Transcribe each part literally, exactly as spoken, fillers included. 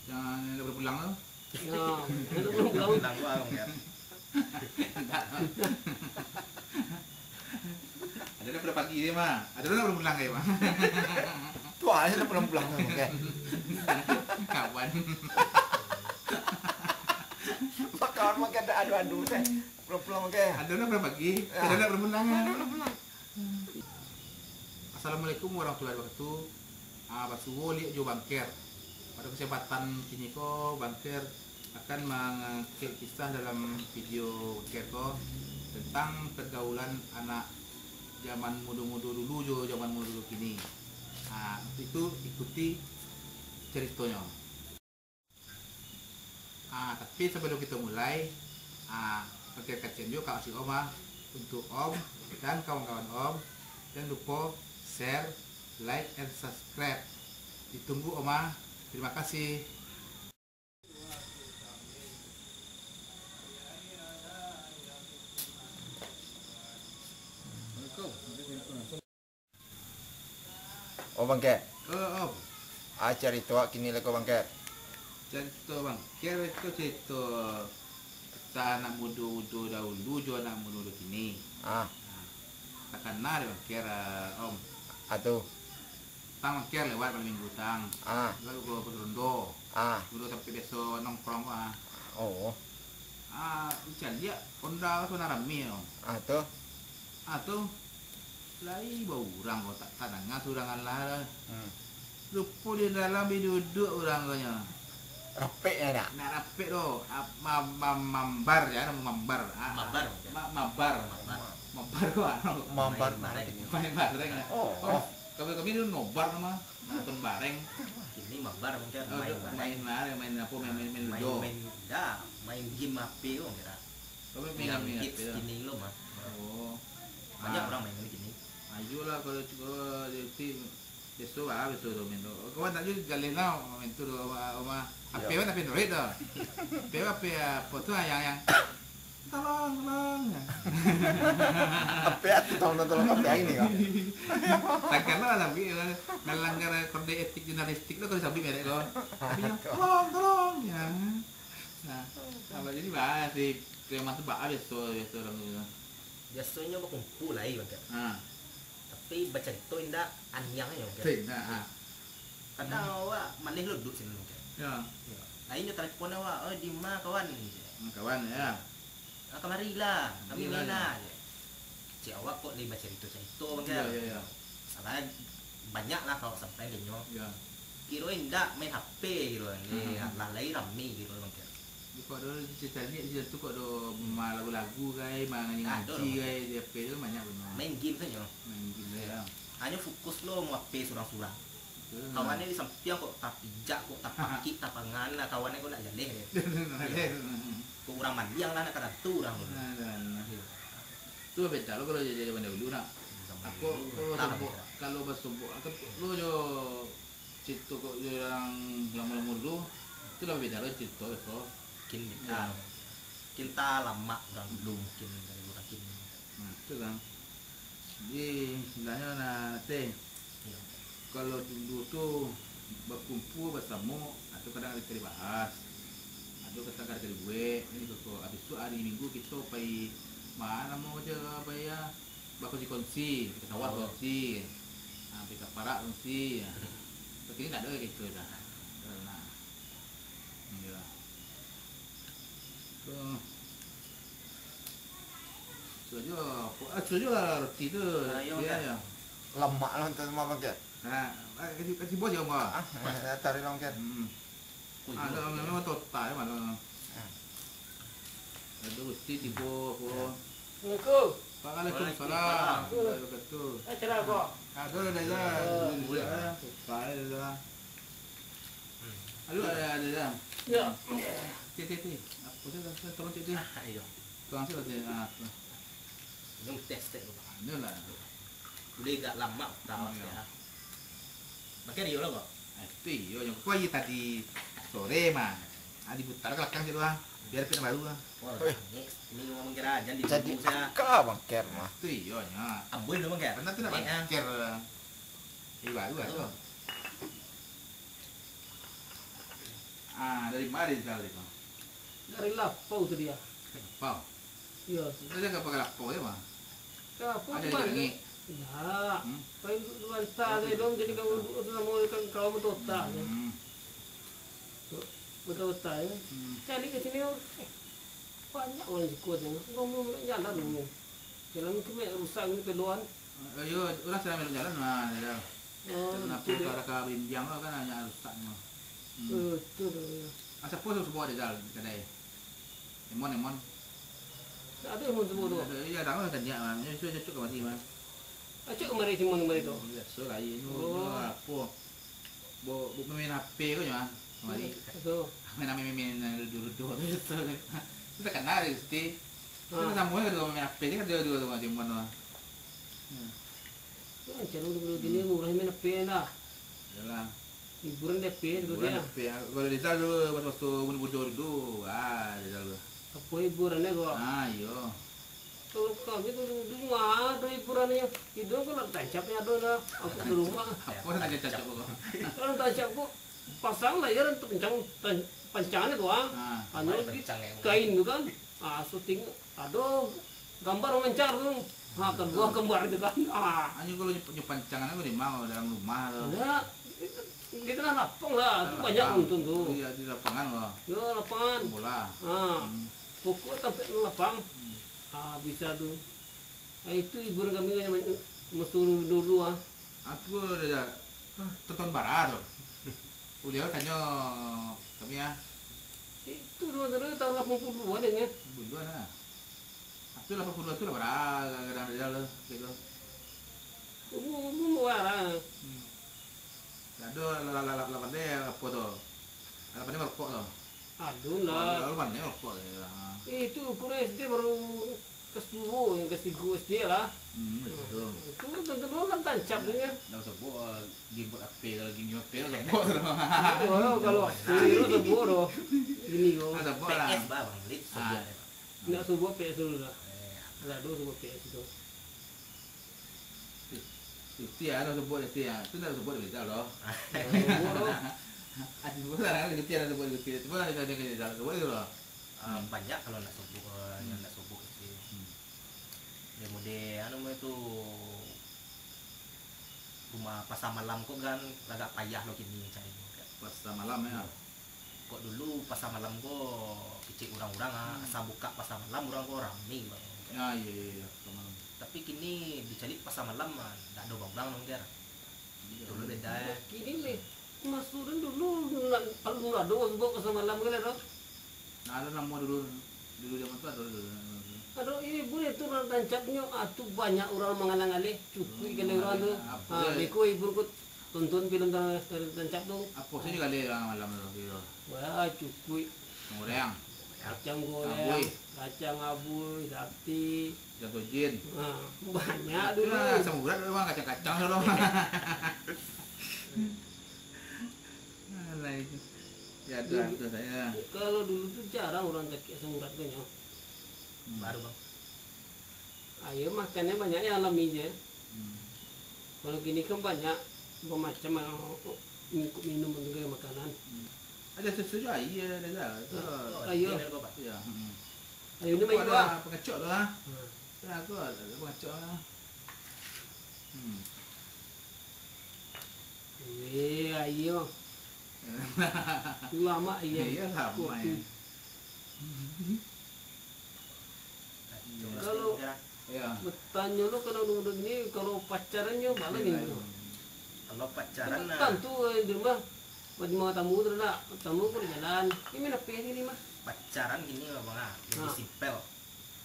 Yang nak pulang tu? Ya, itu pulang-pulang. Pulang tu, Abang, ya. Ado nan pulang pagi dia mah. Ado nan pulang-pulang dia mah. Tu aja nak pulang-pulang, Abang, kan? Kawan. Kawan makan tak adu-adu, teh. Pulang-pulang, Abang, kan? Ado nan pulang pagi, ya. Ado nan pulang-pulang. Ado nan pulang. Assalamualaikum warahmatullahi wabarakatuh. Ah, basuo liak jo Bang Ker. Pado kasempatan kini ko, Bang Ker akan mangangkek kisah dalam video Bang Ker ko tentang pergaulan anak zaman mudo-mudo dulu jo zaman mudo-mudo kini. Ah, itu ikuti caritonyo. Ah, tapi sabalum kito mulai, ah, Bang Ker kasian juo ka si Om, ah, untuk Om dan kawan-kawan Om, jan lupo share, like, and subscribe. Ditunggu Om, ah. Terima kasih. Oh, Bang Ker. Oh, oh. Ah, carito awak kini lai ko, Bang Ker. Carito Bang Ker itu carito kisah anak mudo-mudo dahulu jo anak mudo-mudo kini. Ah. Ah, takana dek Bang Ker, ah, Om. Ah, tu. Tang Bang Ker lewat malam minggu tang. Ah. Lewat ko pos rondo. Ah. Dulu tampek biaso nongkrong ko, ah. Oh. Ah, caliak onda tu nan rami, Om. Ah, tu. Ah, tu. Lai baurang ko, tak tadanga surang alah. Hmm. Rupo di dalam bi duduak urang ko nyo. Rapek nyo, dak? Nak rapek tu, ah, ma-, ma-, mambar ya, namo mambar. Ah, mabar, ah, mungkin. Ma-, mabar. Mabar. Mabar tu, ah. Mabar. Main bareng. Main bareng, ah. Oh. Oh, kami, kami dulu nobar nama, nonton bareng. Kini mabar mungkin, oh, main tu bareng. Main bareng, main apo, main, main, main ludo. Main, main, dak, main game H P tu kira. Kami main game H P tu. Yang hits kini lo mah. Oh. Banyak urang main kini. Ayolah, kalau, kalau di, di, biaso lah, biaso tu main tu. Kawan tak juga galeh lah main tu, Oma, Oma. Yo. H P kan, H P Android tu. H P, H P apo tu, yang, yang, "Tolong, tolong." H P tu, tolong, tolong, H P ini kan. Takkan lah, tapi, eh, melanggar kode etik jurnalistik tu kalau sabik merek tu. Tapi yang, "Tolong, tolong." Ya. Nah, kalau jadi bahas di kemah tu, bah, biaso, biaso urang tu. Biasonyo bakumpua lai, Bang Ker. Ha. Tapi bacarito indak, aniang nyo, Bang Ker. Indak, ha. Kadang awak maleh lo duduak sinan, Bang Ker. Ya. Ya. Lain nyo telepon awak, "Oh, di ma, kawan?" Hmm, kawan, ya. "Ah, kamarilah, kami main lah," je. Kecek awak kok lai bacarito-carito, Bang Ker. Ya, ya, ya. Masalah banyak lah kalau sampai denyo. Ya. Kiro indak main H P kiro, eh, hmm, alah lai rami kiro, Bang Ker. Di kok ado caliak di situ kok ado malagu-lagu kai, mangaji-ngaji kai, di H P tu banyak bana. Main game sajo. Main game sajo. Hanyo fokus lo main H P surang-surang. Betul. Kawan di sampiang kok tapijak, kok tapakik, tapangan lah, kawan ko nak jaleh deh. Jaleh. Kok urang mandiang lah, nak karantu urang tu. Nah, nah, nah. Tu beda lo kalau zaman dahulu nak. Zaman dahulu. Aku kalau basobok, kalau basobok, aku lo jo Carito kok urang lamo-lamo dulu, tu lah beda lo carito ko. Mungkin beda. Yo. Mungkin talamak urang dulu, mungkin dari urang kini. Nah, tu kan. Jadi, istilahnya, nah, teh, yo, kalau dulu tu bakumpua basamo, atau kadang ado cari bahas, ado kadang ado cari buek, ini kok, habis tu hari Minggu kito pai, ma namo je, pai, yo, bakongsi-kongsi, pai ka sawah kongsi, ha, pai ka parak kongsi, ha. Kini ndak ado lagi tu dah. Nah. Iyo. Tu. Sudah juo, ah, sudah juo lah roti tu. Ah, iyo, iyo, dah. Lamak lah, entah sama bangkit. Ha, ah, kasi, kasi bos yo, Bang. Ah, tarik lah, bangkit. Hmm. Ado memang total yo, malam. Ah. Ado roti tibo, apo. Assalamualaikum. Waalaikumsalam. Waalaikumsalam. Warahmatullahi wabarakatuh. Eh, cerah, Bang. Ado, ado, ado. Ado. Ado, ado, ado. Yo. Ti, ti, ti. Apo tu, tolong, ti, ti. Ah, iyo. Tolong, ti, ti. Ah, tu. Anu tes, tes. Anu lah. Buliah agak lamak, tahu. Iyo. Bangkit iyo lah, kok. Ah, itu iyo, yang kau iya tadi sore mah. Ah, diputar ke belakang situ, ah. Biar fit baru, ah. Oh, weh. Ni, ni ngomong kira aja di jadi bungkus, ya. Ka bangkit mah. Itu iyo nya. Ambuih dulu, bangkit. Karena tu nak bangkit. Iya, baru lah tu. Tuh. Ah, dari ma Rizal tu? Dari Lapau tu dia. Lapau? Iyo. Rizal ka pakai lapau dia, mah? Lapau. Ado tu di langik? Indak. Hmm? Pai duduak di banta tu, dong, jadi kawan duduak tu samo ikan kawan batota tu. Hmm. Batota, yo. Hmm. Cari ka siko, eh, banyak urang siko tu. Urang belum jalan tu. Jalan tu banyak rusak ni, peluan. Eh, iyo, urang sadang belok jalan mah, yo. Oh, jalan lapau tu, ka arah ka Berindiang tu kan banyak rusak mah. Hmm. Batua tu. Ah, siapo suruah Rizal di kadai? Emon, Emon. Ado Emon suruah tu? Ado, iyo, ado lah tanya mah. Nyo suruah cocok kamari mah. Cocok kamari si Emon kamari tu? Biaso lah, iyo, nyo, oh, nyo apo? Bo-, bo-, main H P ko nyo, ah, kamari. Hmm, batua. Main, main, main, main, ludo, ludo, biaso. Tu takana Gusti. Ah. Samo lah, main H P je kan, duo-duo tu, Emon tu. Hmm. Yo, caro dulu kini murah main H P lah. Iyolah. Hiburan di H P dulu. Hiburan dia. Di H P. Kalau Rizal dulu, pas waktu mudo-mudo dulu, ah, Rizal dulu. Apo hiburannyo ko? Ah, iyo. Kalau kami tu dulu, dulu mah ado hiburannyo. Itu kalau tancap nyo ado lah. Aku di rumah. Apo nan tancap ko? Kalau tancap ko, pasang lah yo, tancap, tan-, pancangannyo tu, ah. Ah. Anu, kain tu kan. Ah, syuting. Ado gambar mancar tu. Ha, kaluar gambar tu kan. Ah. Hanyo kalau nyo, nyo pancangan ko di ma, dalam rumah tu? Indak. Di tangah lapang lah, tu banyak nonton tu. Iyo, di lapangan lah. Yo, lapangan. Bola. Ha. Hmm. Pokok tampek lapang. Hmm. Ha, bisa tu. Ha, itu hiburan kami kan, masa dulu, ah. Aku dah, ah, tonton bara tu. Uliau tanyo kami, ah. Itu dulu, dulu tahun lapan puluhan kan? Lapan puluhan lah. Tapi lapan puluhan tu lah bara, kadang-kadang tu, gitu. Umur, umur bara. Hmm. Ado lah, lah, lah, lah pandai apo tu? Lah pandai marokok tu? Ado lah. Lah pandai marokok tu, ha. Eh, itu ukuran S D baru kelas duo, yang kelas tigo S D lah. Hmm, batua. Itu tentu dulu kan tancap tu kan. Dah sebut, ah, game buat H P, kalau game, game H P lah sebut tu. Oh, kalau H P tu sebut tu. Gini ko. Ah, sebut lah. P S bah, Bang, Lid sebut. Ah. Indak sebut P S dulu lah. Eh. Lah, dulu sebut P S tu. Gusti ado sebut, Gusti, ah. Tu ndak sebut Rizal doh. Sebut doh. Ah, sebut lah, Gusti ado sebut, Gusti. Sebut lah, Rizal, Rizal, sebut tu doh. Ah, hmm. Banyak kalau nak sebut, eh, yang nak sebut Gusti. Hmm. Dia mode, anu, mode tu, rumah pasar malam ko kan agak payah lo kini cari. Pasar malam, yo. Kok dulu pasar malam ko kecek urang-urang, ah, hmm, asa bukak pasar malam urang ko rami, Bang. Ya, iya, iya, iya, pasar malam. Tapi kini dicaliak pasar malam, ah, ndak ado urang, Bang, jar. Iya. Dulu beda, eh. Kini ni, maso dulu, alun ado sebut pasar malam ko lah, doh. Nah, ado namo dulu, dulu zaman tu ado dulu. Ado, ini buliah tu urang tancapnyo, ah, tu banyak urang mangalang-alih, cukuik kali urang tu. Apo, ah, beko hiburan ko. Tonton film ta-, ta-, tancap tu. Apo sajo kali lah malam tu, kiro? Wah, cukuik. Kacang goreng. Kacang goreng, kacang abuih, sate. Kacang tojin. Ha, banyak dulu. Itulah, asam urat dulu, Bang, kacang-kacang dulu. Alah, itu. Ya, tu, dulu, tu sajo. Kalau dulu tu jarang urang cari asam urat tu, nyo. Hmm. Baru, Bang. Ayo, makannyo banyak yang alami je. Hmm. Kalau kini kan banyak bamacam, ah, minum, minum dan segala makanan. Hmm. Ado susu jo aia, ado lah. Ah, aia. Iyo, hmm. Aia ni rokok, aia, ah, pangacok tu lah. Hmm. Ya, tu lah, pangacok lah. Hmm. Eh, aia. Lamo aia. Iyo, lamo aia. Kopi. Kalau, iyo, batanyo lo, kalau duduak ni, kalau pacarannyo, baa lai tu? Kalau pacaran, nah. Tantu, eh, di rumah, di rumah tamu tu dak, tamu ko di jalan. Ini main H P ni, mah. Pacaran gini, Bang, ah, lebih simpel.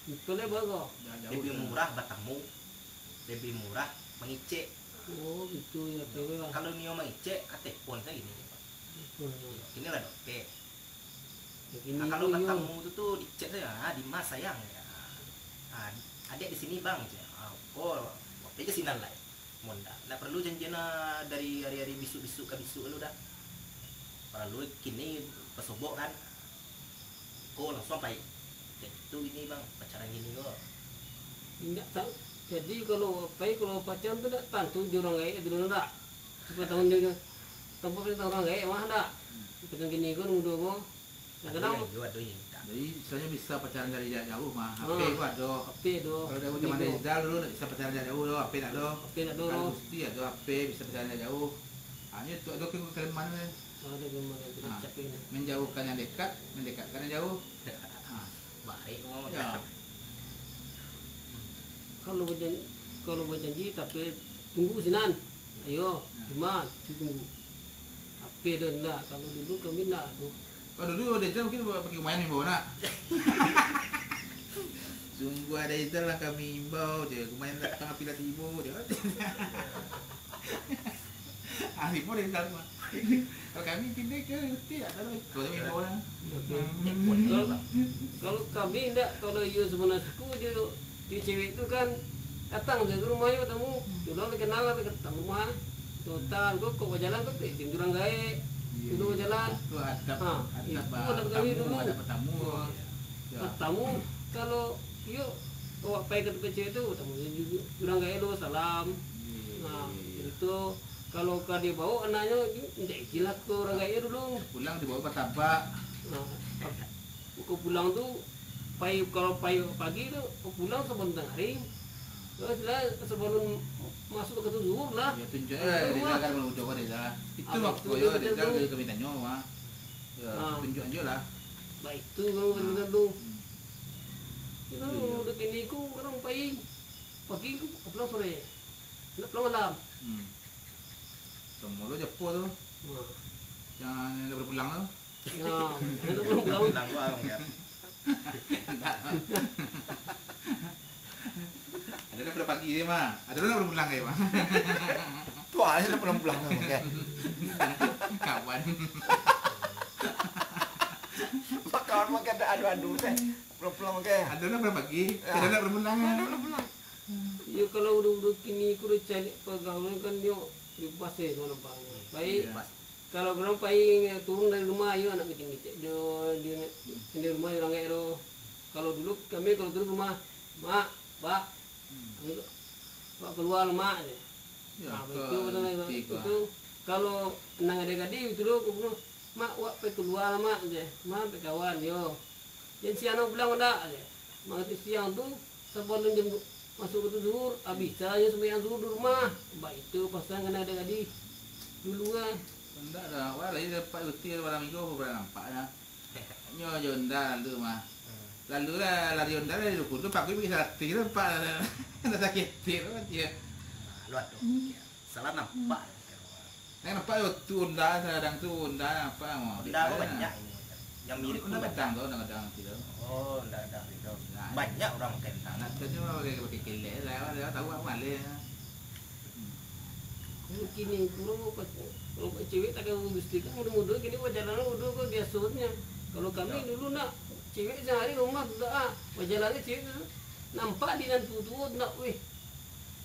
Simpel, eh, bagus. Lebih murah batamu, lebih murah mangecek. Oh, gitu ya, cewek lah. Kalau nio mangecek, ka telepon sajo gini, Bang. Telepon, ya. Inilah dompet. Nah, kalau batamu tu, tu di chat sajo, "Ah, di ma, sayang?" Ya. "Ah, adek di sini, Bang," cek. "Ah, ko, apo ke sinan lai?" Mun ndak, ndak paralu janjian, ah, dari hari-hari bisuak-bisuak ka bisuak lu dah. Paralu kini basobok kan. Ko langsuang pai. Kek itu gini, Bang, pacaran gini ko. Indak tahu. Jadi kalau pai, kalau pacaran tu ndak tantu jo urang gaek dulu ndak. Siapa tahu jo, tanpa tahu urang gaek mah ndak. Macam kini ko, mudo ko. Kadang-kadang ado yang jauah, ado yang dekat. Jadi, misalnyo bisa pacaran dari jarak jauh mah. Ah. H P ko ado. H P ado. Kalau dari zaman Rizal dulu, ndak bisa pacaran jarak jauh tu, H P ndak ado. H P ndak ado. Kalau Gusti ado H P, bisa pacaran jarak jauh. Hanyo tu ado kalimat tu. Ado kalimat tu, ah, cak ni. Menjauhkan yang dekat, mendekatkan yang jauh. Ah. Baik, Mak. Ya. Kalau bajan-, kalau bajanji, tapi tunggu sinan. Ayo, ya. Cuma tunggu. H P tu ndak, kalau dulu kami ndak tu. Kalau dulu ada Rizal mungkin bawa, pakai lumayan imbau nak. Sungguh ada Rizal lah kami imbau je, lumayan datang api lah tibo je. Ah, tibo ada Rizal mah. Kalau kami kini ke reti tak tahu. Kalau kami imbau lah. Kalau, kalau kami ndak, kalau iyo sebenarnya suku je, di cewek tu kan datang je ke rumah yo tamu. Dulu dikenal lah, datang rumah. Total ko, kok bajalan ko, eh, jurang gaek. Iyo, dulu iyo. Bajalan. Tu adab, ha, adab, itu ah, adab kami tamu, dulu. Adab tamu. Yo. Ah, tamu, kalau iyo awak pai ka tempat cewek tu, tamu ju-, jurang gaek lo, salam. Iyo, iyo, nah, iyo, iyo. Itu kalau ka dibawa anaknyo, indak izin lah ka urang gaek dulu. Pulang dibawa martabak. Nah, buka pulang tu, pai, kalau pai pagi tu, pulang sabalun tangah hari. Terus lah, sabalun masuk wakatu zuhur lah. Ya, tunjuk, eh, Rizal kan, kalau udah Rizal. Itu waktu itu yo, Rizal tu. Rizal kami tanyo, Mak. Ya, ah, tunjuk aja lah. Baik tu, kalau ah. Rizal tu. Hmm. Itu iya, iya. Udah kini ku, urang pai pagi ku, pulang sore. Nak pulang malam. Hmm. Semua lo japo tu. Nah. Yang nak pulang tu. Nah, nak pulang malam. Pulang malam, ya. Ado lah pulang pagi dia mah. Ado lah pulang pulang dia mah. Tu aja lah pulang pulang kan. Kawan. Kawan makan dak adu-adu teh. Pulang pulang kan. Ado lah pulang pagi. Ya. Ado lah pulang pulang. Ado lah pulang pulang. Yo, kalau udah, udah kini ku udah cari pergaulan kan, yo, bebas eh, kalau nampak. Baik. Iya. Kalau urang pai turun dari rumah, ayo anak kecil-kecil jo, di, di rumah urang gaek tu. Kalau dulu kami kalau turun rumah, "Mak, Pak, hmm, Pak keluar, Mak," je. Ya, nah, ke itu, itu, itu, kalau nang ado gadih, itu dulu, aku bilang, "Mak, wak pai keluar, Mak," je. "Mak, pai kawan, yo." Jan siang nak pulang ndak, je. Mangarati siang tu, sabalun jam du-, masuk wakatu zuhur, abih sajo sumbayang zuhur di rumah. Baitu pasan ka nan ado gadih. Dulu, eh. Ndak doh, awak lai dapat ruti malam minggu, apo pernah nampak nyo. Nyo jo ndak lalu mah. Hmm. Lalu lah, lari onda dari dukuang tu, paguik bagi saratus tu, nampak. Ndak sakik tu, mati yo. Nah, luar tu. Hmm. Salah nampak. Nang nampak yo tu onda, kadang tu onda nampak mah. Onda ko banyak ini. Yang mirip tu banyak. Onda gadang tu, onda gadang tu. Oh, onda gadang tu. Nah, banyak urang makai di sana. Nah, tu cuma pakai, pakai kelek lah, urang tahu apo maleh. Hmm. Kini urang ko, kalau cewek tak ado gusti kan, mudo-mudo kini bajalan mudo ko biasonyo. Kalau kami dulu nak cewek sahari rumah tu dak, ah, bajalan cewek tu nampak di nan tuo-tuo tu nak, weh.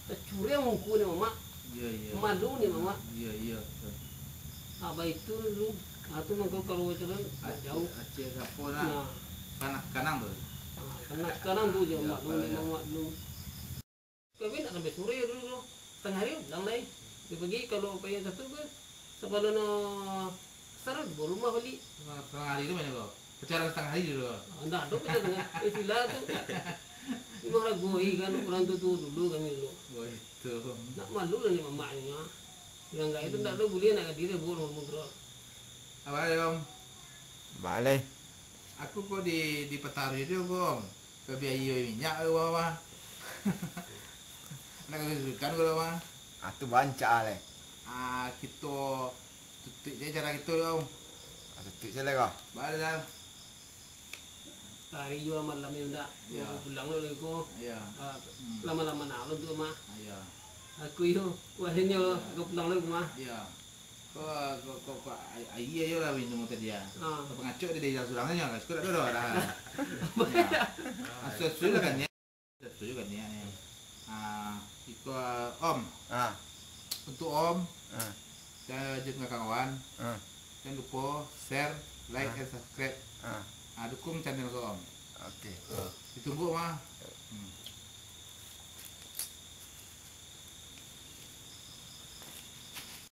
Tacuriang muko ni, Mamak. Iyo, iyo. Malu ni, Mamak. Iyo, iyo, betul. Ah, baitu dulu. Ah, tu mangko kalau jalan jauah. Acil sapo nah? Nah. Kanak kanang tu. Ah, kanak kanang tu je, iyo, maklum, iyo. Mamak dulu. Kami nak sampai sore dulu tu. Setengah hari pulang lai. Dia pagi kalau payah satu ke, sabalun, ah, Sarah baru rumah balik. Setengah hari tu banyak kau. Pacaran setengah hari dulu. Ah, ndak ado pacaran setengah. Eh, sila tu. Memang ragu, eh, kan, urang tuo-tuo dulu kami dulu. Oh, itu. Nak malu lah ni mamak ni, ah. Urang gaek tu ndak ado buliah nak ka diri, buat rumah tu. Apa, Om? Baleh. Aku kok di, di Petaruih tu, Om. Ka biayo minyak ke, Om, ah? Nak ka susukan ke, Om, ah? Ah, tu bancak, leh. Ah, kito Tutuik se acara kito, Om. Ah, tutuik se lah, kah? Baa lah. Hari juo malam yo ndak. Iyo. Pulang lo lagi ko. Iyo. Ah, hmm. Lamo-lamo nak lo tu mah. Iyo. Aku yo, wah inyo, iyo, aku pulang lo mah. Iyo. Ko, ko, ko, ko, ai-, aia yo lah minum tadi, ah. Ah. Ko pangacok tadi surang nyo, lah, suko dak ado dah. Iyo. Asuah-asuah lah kan, yo. Satuju kan niat ni. Ah, iko, Om. Ah. Untuk Om, ah, dan juga kawan, ah, jangan lupa share, like, ah, and subscribe. Ah. Ah, dukung channel ko, Om. Oke. Ditunggu, mah. Hmm.